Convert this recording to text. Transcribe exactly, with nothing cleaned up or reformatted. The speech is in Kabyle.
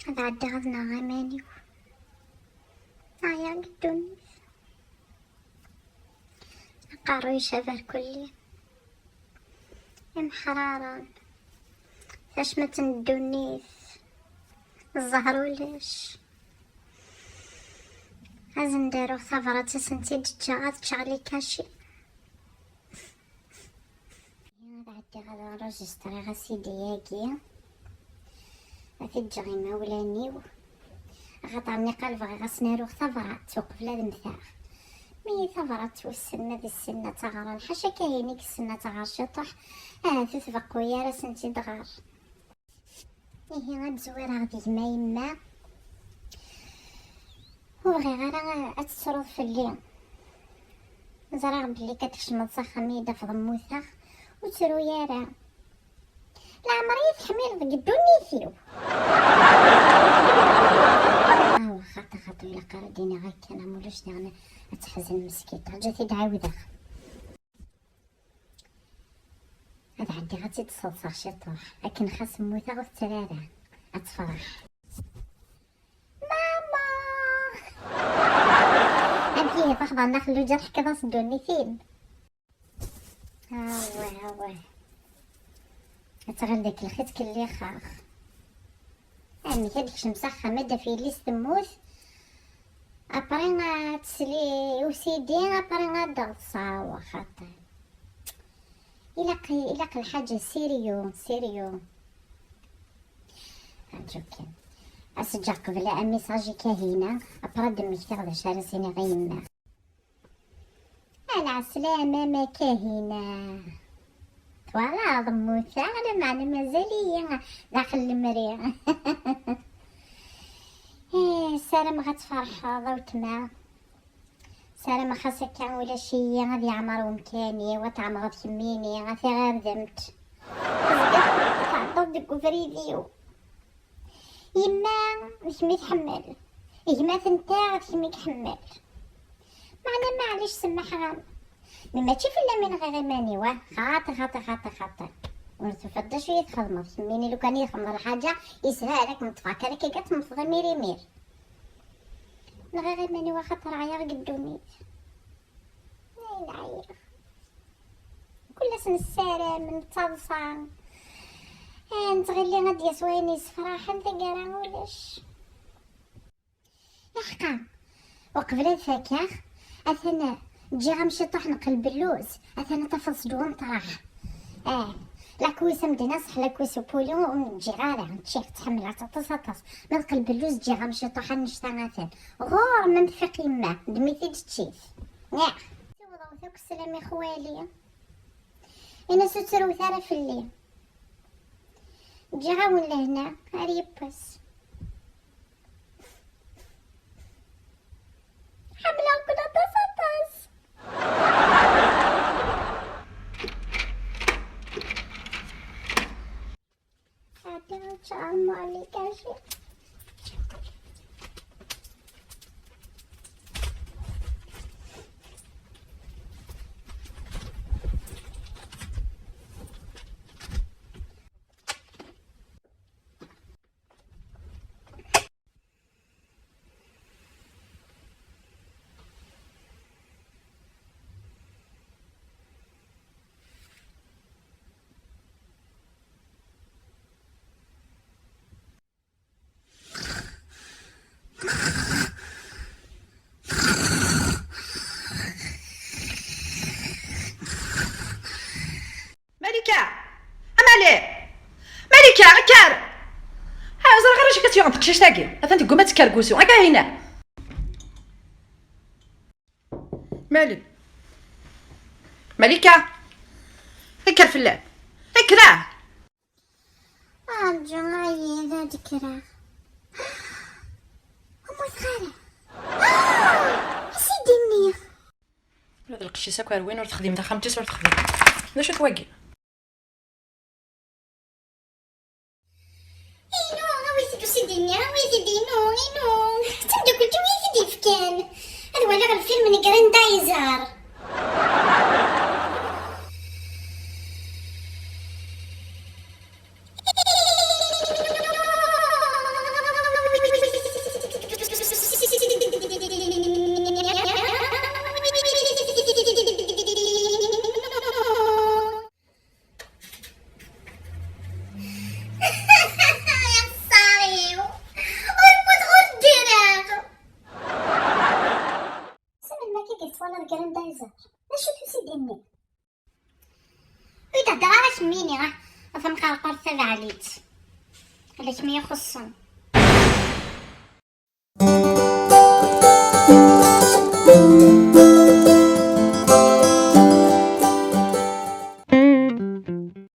Ad ɛeddiɣ ad nɣeɣ iman-iw. Ɛyiɣ deg ddunit. Aqerru yecab ar kulli. Imḥraren. Tacmat n ddunit. Zzher ulac. Ad sen-d-aruɣ tabrat, ad sen-tt-id-ǧǧeɣ, ad ččeɣ les cachets. Ad ɛeddiɣ ad enregistriɣ asidi-agi, ad t-id-ǧǧeɣ imawlan-iw, axaṭer nniqal bɣiɣ ad sen-aruɣ tabrat uqbel ad mmteɣ. Mi tabrat wissen ma d ssen ad tt-ɣren, ḥaca Kahina i yessen ad tt-ɣer ciṭuḥ, ahat ur tbeqqu ara ad sen-tt-id-ɣer. Ihi ad zwireɣ di gma yemma. Ur bɣiɣ ara ad tettruḍ fell-i. Ẓriɣ belli ad tkecmeḍ s axxam i d-tafeḍ mmuteɣ. Ur ttru ara. Leɛmer i yi-teḥmileḍ deg ddunit-iw. Awa xaṭi xaṭi, ilaq ara d-iniɣ akken, am ulac diɣen ad teḥzen meskint. Ǧǧet-id ɛawdeɣ. Ad ɛeddiɣ ad tt-id-sseḍseɣ ciṭuḥ, akken xas mmuteɣ ur tettru ara, ad tefreḥ. Mama! Amek ihi txedɛeḍ Nna Xelluǧa, tḥekkeḍ-as ddunit-im? Awah, awah. Ad tɣil deg lxi ttkellixeɣ. Amek ad d-tekcem s axxam, ad d-taf yelli-s temmut, après ad tesli i usidi, après ad d-teḍsa, wa xaṭi. Ilaq, ilaq lḥaǧa sérieux, sérieux. Aǧu kan. Ad s-ǧǧeɣ qbel amiṣaǧ i Kahina, après ad d-mmektiɣ d acu ara s-iniɣ i yemma. Ɛla ɛeslama a Kahina. Twalaḍ, mmuteɣ, lameɛna mazal-iyi daxel lemri. Eh, ssarameɣ ad tferḥeḍ a weltma. Ssarameɣ xas akka ulac-iyi ad yeɛmer umkan-iw, ad tɛemreḍ kemmini, a tiɣirdemt. Tezgiḍ tɛeddaḍ deg ubrid-iw. Yemma d kemm i tḥemmel, gma-tneɣ d kemm i iḥemmel. Meɛna maɛlic, semmaḥeɣ-am. Mi mačči fell-am i nɣiɣ iman-iw, ah, xaṭi, xaṭi, xaṭi, xaṭi. Ur tufiḍ d acu i txedmeḍ, kemmini lukan i txedmeḍ lḥaǧa, yeshel ad kem-ṭṭfeɣ kan akka ad temmteḍ imir imir. Nɣiɣ iman-iw axaṭer ɛyiɣ deg ddunit. Ayen ɛyiɣ. Kul ass nessaram, nettaḍsa. Ah, nettɣilli ad d-yas wayen yessefraḥen, taggara ulac. Iḥqa, uqbel ad fakeɣ, atan ǧǧiɣ-am ciṭuḥ n qelbellus, atan ad tafeḍ seg umeṭreḥ. Ah, la cuisse am d-naṣeḥ, la cuisse au poulet ur ǧǧiɣ ara, ččiɣ-tt, ḥemmleɣ-tt aṭas, aṭas. Ma d qelbellus ǧǧiɣ-am ciṭuḥ annect-a atan. Ɣur-m am tfiq yemma, ddem-it-id čč-it. Niɣ. Siwḍemt akk sslam i xwali. Ini-as ur ttrut ara fell-i. Ǧǧiɣ-awen lehna, ar yiwwas. Ḥemmleɣ-ken aṭas, aṭas. Ɛeddi ad tɛermeḍ les cachets. Malika! A Mali! Malika, kker! Ha, ẓriɣ ara acu akka tt-yuɣen teqcict-agi. Atan tegguma ad tekker deg wusu. Akka hina! Mali! Malika! Kker fell-am! Kker-ah! Rǧu, ɛyiɣ, ad d-kkreɣ. Ur mmuteɣ ara. Ah! Asidinni! Ula d lqecc-is akk ar win ur texdim taxxamt-is ur texdim. D acu-t wagi? Inu, awit-d usidinni, awit-d inu, inu. D tameddakelt-iw i t-id-yefkan. Ad waliɣ lfilm n Grandizer. Ala kemm i ixuṣṣen.